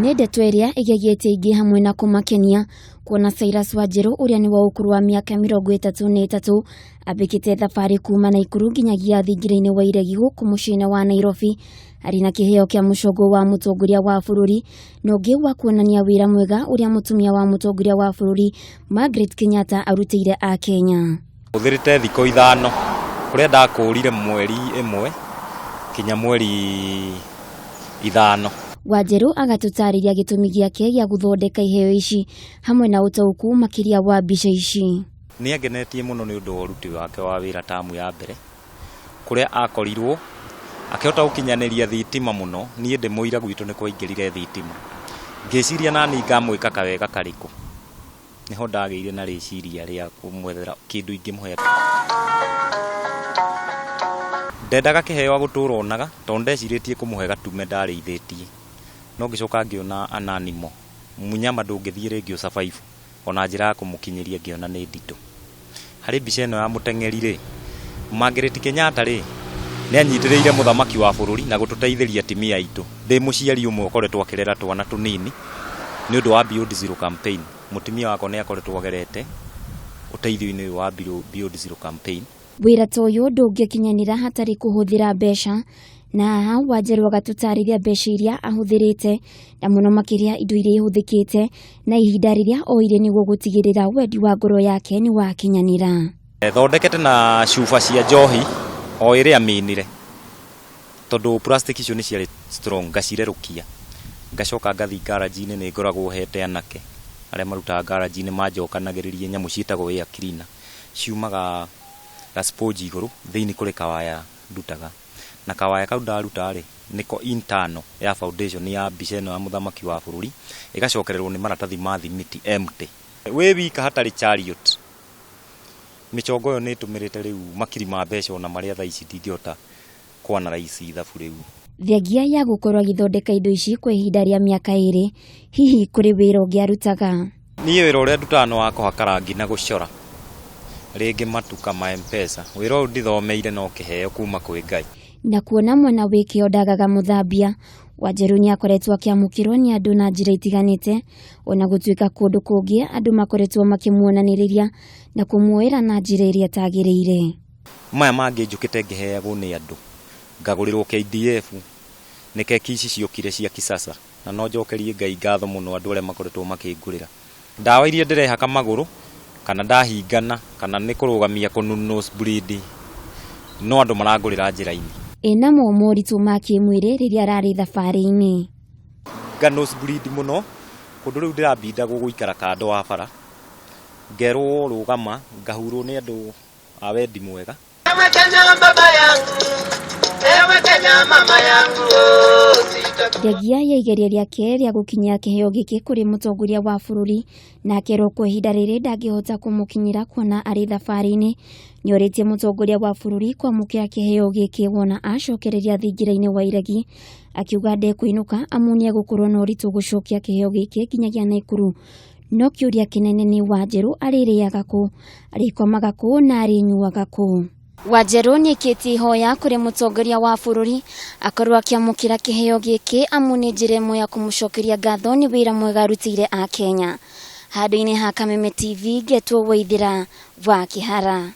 Nĩ ndeto ĩrĩa ĩgegetie aingĩ hamwe na kũmakenia kuona Cyrus Wanjerũ ũrĩa nĩ wa ũkũrũ wa mĩaka 33 ambĩkĩte thabarĩ kuma Naikuru nginyagia thingira-inĩ wa Iregi gũkũ mũciĩ-inĩ wa Nairobi arĩ na kĩheo kĩa mũcongo wa mũtongoria wa bũrũri na ũngĩ wa kuonania wĩra mwega ũrĩa mũtumia wa mũtongoria wa bũrũri Margaret Kenyatta arutĩire Akenya. Hũthĩrĩte thikũ 5 kũrĩa ndakũrire mweri 1 kinya mweri 5. Wanjerũ agatũtarĩria gĩtũmi gĩake gĩa gũthondeka iheo ici hamwe na ũtaũku makĩria wa mbica ici. Nĩ angenetie mũno nĩ ũndũ wa ũruti wake wa wĩra tamu ya mbere kũrĩa akorirwo akĩhota gũkinyanĩria thitima mũno. Niĩ ndĩ mũira gwitũ nĩ kwaingĩrire thitima, ngĩciria nani ngamwĩka kawega karĩkũ, nĩho ndagĩire na rĩciria rĩa kũmwethera kĩndũ ingĩmũhe. Ndendaga kĩheo agũtũra onaga tondũ ndecirĩtie kũmũhe gatume ndarĩithĩtie, no ngĩcoka ngĩona ananimo mũnyama ndũngĩthiĩ rĩngĩ ũsurvive, ona njĩra ya kũmũkinyĩria ngĩona nĩ nditũ. Harĩ mbica ĩno ya mũteng'eri rĩ, Margaret Kenyatta rĩ, nĩ anyitĩrĩire mũthamaki wa bũrũri na gũtũteithĩria atumia aitũ. Ndĩ mũciari ũmwe ũkoretwo akĩrera twana tũnini nĩ ũndũ wa Beyond Zero campaign. Mũtumia wakwa nĩ akoretwo agerete ũteithio-inĩ ũyũ wa Beyond Zero campaign. Wĩra ta ũyũ ndũngĩkinyanĩra hatarĩ kũhũthĩra mbeca, na haha Wanjerũ agatũtarĩria mbeca iria ahũthĩrĩte na mũno makĩria indo iria ihũthĩkĩte na ihinda rĩrĩa oire nĩguo gũtigĩrĩra wendi wa ngoro yake nĩ wakinyanĩra. Thondekete na cuba cia njohi o ĩrĩa minire, tondũ plastic icio nĩ ciarĩ strong, ngacirerũkia ngacoka ngathiĩ garage-inĩ. Nĩ ngoragwo hete anake arĩa marutaga garage-inĩ manjokanagĩrĩrie nyamũ ciĩtagwo air cleaner, ciumaga ga sponge igũrũ, thĩinĩ kũrĩ kawaya ndutaga, na kawaya kau ndaruta rĩ, nĩko internal ya foundation ya mbica ĩno ya mũthamaki wa bũrũri, ĩgacokererwo nĩ maratathi ma thimiti empty wĩ wika hatarĩ chariot. Mĩchongo ĩyo nĩ ĩtũmĩrĩte rĩu makiri ma mbeca ona marĩa thaa ici ndingĩhota kũ analyse ithabu rĩu. Thengia ya gũkorwo agĩthondeka indo ici kwa ihinda rĩa mĩaka 2, hihi kũrĩ wĩra ũngĩ arutaga? Niĩ wĩra ũrĩa ndutaga nĩ wa kũhaka rangi na gũcora rĩngĩ matuka ma M-Pesa. Wĩra ũyũ ndithomeire no kĩheo kuma kwĩ Ngai. Na kuona mwana wĩ kĩo ndagaga mũthambia, Wanjerũ nĩ akoretwo akĩamũkĩrwo nĩ andũ na njĩra itiganĩte, ona gũtuĩka kũndũ kũngĩ andũ makoretwo makĩmuonanĩrĩria na kũmuoera na njĩra ĩrĩa ĩtagĩrĩire. Maya mangĩ njũkĩte ngĩheagwo nĩ andũ, ngagũrĩrwo KDF, nĩ keki ici ciokire cia kisasa, na no njokerie Ngai ngatho mũno andũ arĩa makoretwo makĩngũrĩra. Ndawa iria ndĩrehaka magũrũ kana ndahingana kana nĩ kũrũgamia kũnu nose bleed, no andũ marangũrĩra njĩra-inĩ. Ĩnamo moritũ ma kĩmwĩrĩ rĩrĩa ararĩ thabarĩ-inĩ. Nga nose bleed mũno kũndũ rĩu ndĩrambindagwo gũikara kando wa bara, ngerwo rũgama, ngahurwo nĩ andũ a wendi mwega. Ewe Kenya baba yangu, ewe Kenya mama yangu, Thengia ya igeria rĩake rĩa gũkinyia kĩheo gĩkĩ kũrĩ mũtongoria wa bũrũri na akerwo kwa ihinda rĩrĩ ndangĩhota kũmũkinyĩra kuona arĩ thabarĩ-inĩ, nĩorĩtie mũtongoria wa bũrũri kwamũkĩra kĩheo gĩkĩ wona acokereria thingira-inĩ wa Iregi, akiuga ndekũinũka amu nĩegũkorwo na ũritũ gũcokia kĩheo gĩkĩ nginyagia Naikuru. No kĩũria kĩnene nĩ Wanjerũ arĩrĩaga kũ, arĩkomaga kũ na arĩnyuaga kũ. Wanjerũ nĩaikĩtie ihoya kũrĩ mũtongoria wa bũrũri akorwo akĩamũkĩra kĩheo gĩkĩ amu nĩ njĩra ĩmwe ya kũmũcokeria ngatho nĩ wĩra mwega arutĩire Akenya. Handũ-inĩ ha Kameme TV ngetwo Waithĩra wa Kĩhara.